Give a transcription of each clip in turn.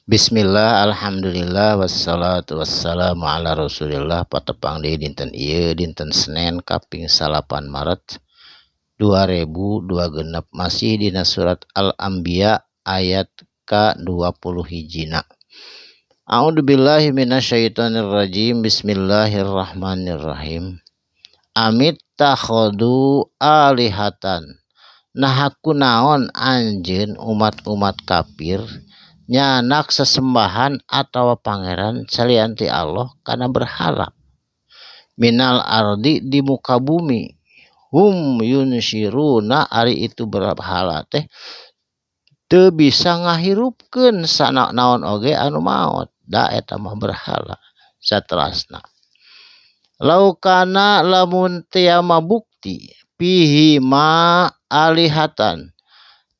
Bismillah, alhamdulillah, wassalatu wassalamu ala rasulillah. Patepang deui dinten ieu, dinten Senin kaping 9 Maret 2026, masih dina surat Al-Anbiya ayat ka-20 hijina. A'udzubillahi minasyaitonirrajim. Bismillahirrahmanirrahim. Amit takhadu alihatan, naha kunaon anjeun umat-umat kafir nyanak sesembahan atau pangeran salian ti Allah kana berhala minal ardi di muka bumi, hum yunsyiruna ari itu berhala teh teu bisa ngahirupkeun sana naon oge anu maot, da eta mah berhala. Saterasna, laukana lamun tia mah bukti fihi ma alihatan,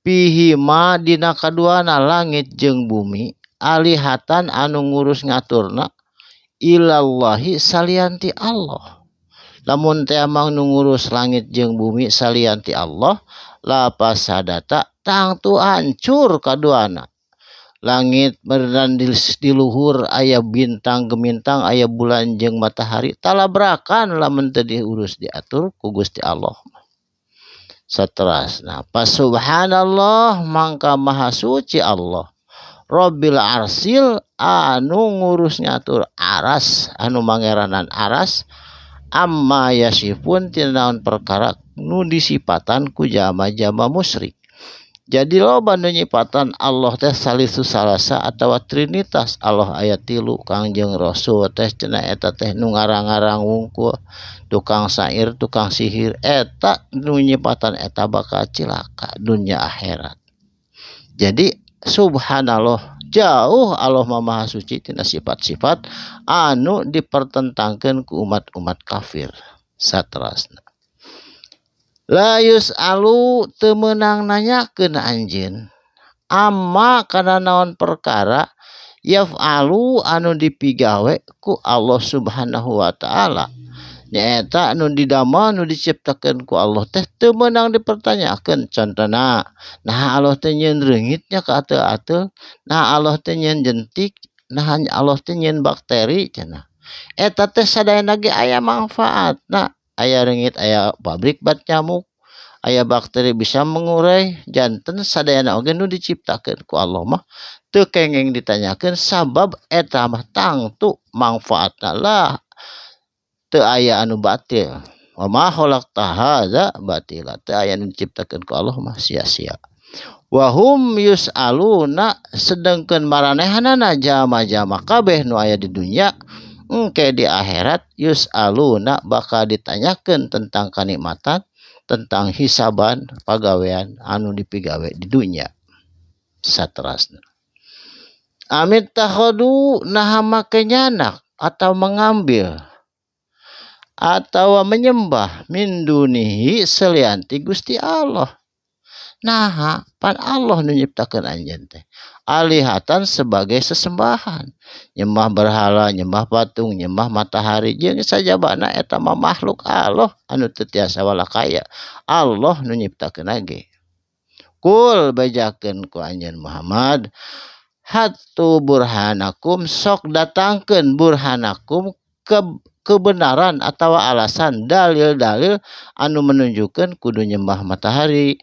fihi ma dina kaduana langit jeung bumi, alihatan anu ngurus ngaturna, ilallahi salian ti Allah, lamun teh mah nu ngurus langit jeung bumi salian ti Allah, la fasadata tangtu hancur kaduana langit meureunan di luhur aya bintang gemintang, aya bulan jeung matahari, talabrakan lamun teu diurus diatur ku Gusti Allah. Saterasna, pas subhanallah mangka maha suci Allah Rabbil arsil anu ngurus ngatur aras, anu mangeranan aras, amma yasifun tina naon perkara nu disipatan ku jama-jama musyrik. Jadi loba nu nyipatan Allah teh salisu salasa atawa trinitas, Allah aya tilu, Kangjeng Rasul teh cenah eta teh nu ngarang-ngarang wungkul, tukang syair, tukang sihir, eta nu nyipatan eta bakal cilaka dunia akhirat. Jadi subhanallah, jauh Allah mah maha suci tina sifat-sifat anu dipertentangkeun ku umat-umat kafir. Saterasna, la yus'alu teu meunang nanyakeun anjeun amma kana naon perkara yaf'alu anu dipigawe ku Allah Subhanahu wa taala, nyaeta anu didamel, nu diciptakeun ku Allah teh teu meunang dipertanyakeun. Contona, nah Allah teh nyieun reungitnya ka ateul-ateul, nah Allah teh nyieun jentik, nah Allah teh nyieun bakteri cenah, eta teh sadayana ge aya mangfaatna. Aya reungit, aya pabrik bat nyamuk, aya bakteri bisa mengurai, janten sadayana oge nu diciptakeun ku Allah mah teu kenging ditanyakeun, sabab eta mah tangtu mangfaatna lah, teu aya anu batil. Wa ma khalaqta hadza batila, teu aya anu diciptakeun ku Allah mah sia-sia. Wa hum yus'aluna sedengkeun maranehanana jama-jama kabeh nu aya di dunya engke di akhirat, yus'aluna bakal ditanyakeun tentang kanikmatan, tentang hisaban pagawean anu dipigawe di dunya. Saterasna, amit takhadu naha make nyanak atau mengambil atau menyembah min dunihi salian ti Gusti Allah, naha pan Allah nu nyiptakeun anjeun teh, alihatan sebagai sesembahan, nyembah berhala, nyembah patung, nyembah matahari jeung sajabana, eta mah makhluk Allah anu teu tiasa walakaya, Allah nu nyiptakeun ge. Kul bejakeun ku anjeun Muhammad, hatu burhanakum sok datangkeun, burhanakum kebenaran atau alasan, dalil-dalil anu menunjukkan kudu nyembah matahari,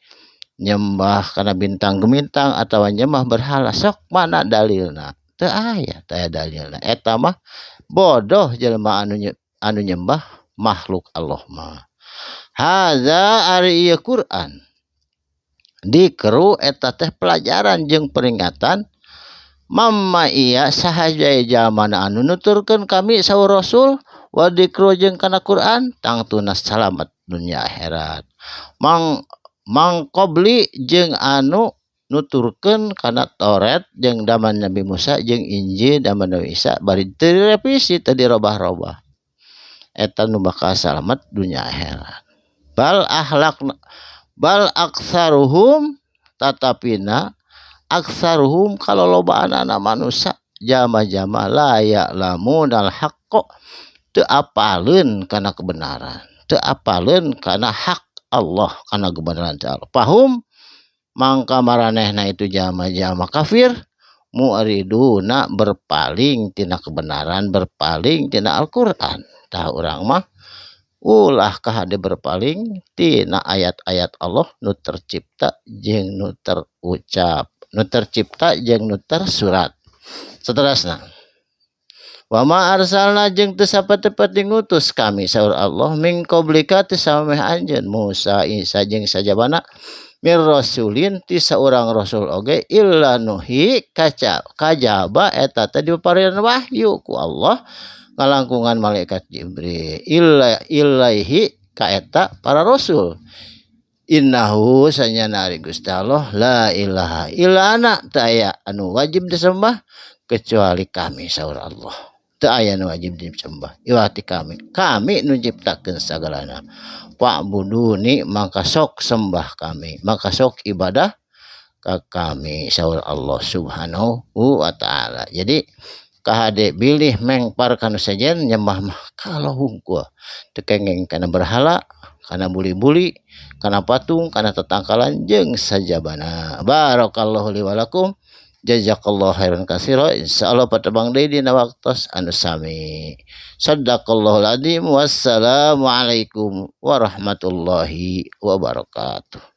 nyembah kana bintang gemintang atau nyembah berhala, sok mana dalilna? Teu aya, teu aya dalilna. Eta mah bodoh jelema anu nyembah makhluk Allah mah. Hadza ari ieu Quran dikru eta teh pelajaran jeung peringatan, mamma iya sahaja jalmana anu nuturkeun kami saur Rasul wa dikru jeung kana Quran, tangtuna salamet dunia akhirat. Mang mangqobli jeung anu nuturkeun kana Taurat jeung zaman Nabi Musa jeung Injil zaman Nabi Isa, bari teu direvisi, teu dirobah-robah, eta nu bakal salamet dunia akhirat. Bal ahlak bal aktsaruhum tatapina aktsaruhum kalolobaanana manusia jama-jama la ya'lamunal haqqo teu apaleun kana kebenaran, teu apaleun kana hak Allah, kana kebenaran ti Allah. Pahum mangka maranehna itu jama-jama kafir Mu'riduna berpaling tina kebenaran, berpaling tina Al-Qur'an. Tah urang mah ulah kahade berpaling tina ayat-ayat Allah nu tercipta jeung nu terucap, nu tercipta jeung nu tersurat. Seterusna, wa ma arsalna jeung teu sapati-pati ngutus kami saur Allah min qablika ti samemeh anjeun Musa, Isa jeung sajabana mir rasulin ti saurang rasul oge illa nuhi kaca kajaba eta teh diparian wahyu ku Allah ngalangkungan malaikat Jibril illa ilaihi ka eta para rasul. Innahu sanyana ari Gusti Allah la ilaha illa ana, teu aya anu wajib disembah kecuali kami saur Allah. Teu aya nu wajib disembah iwati kami, kami nu nyiptakeun sagalana. Fa'buduni maka sok sembah kami, maka sok ibadah ka kami saur Allah Subhanahu wa taala. Jadi kahade bilih mengpar kanu sejen nyembah mah ka Allah hungkul, teu kengeng kana berhala, kana buli-buli, kana patung, kana tetangkalan jeung sajabana. Barakallahu li walakum, jazakallahu khairan katsira. Insyaallah patepang deui dina waktos anu sami. Sadaqallahul azim. Wassalamualaikum warahmatullahi wabarakatuh.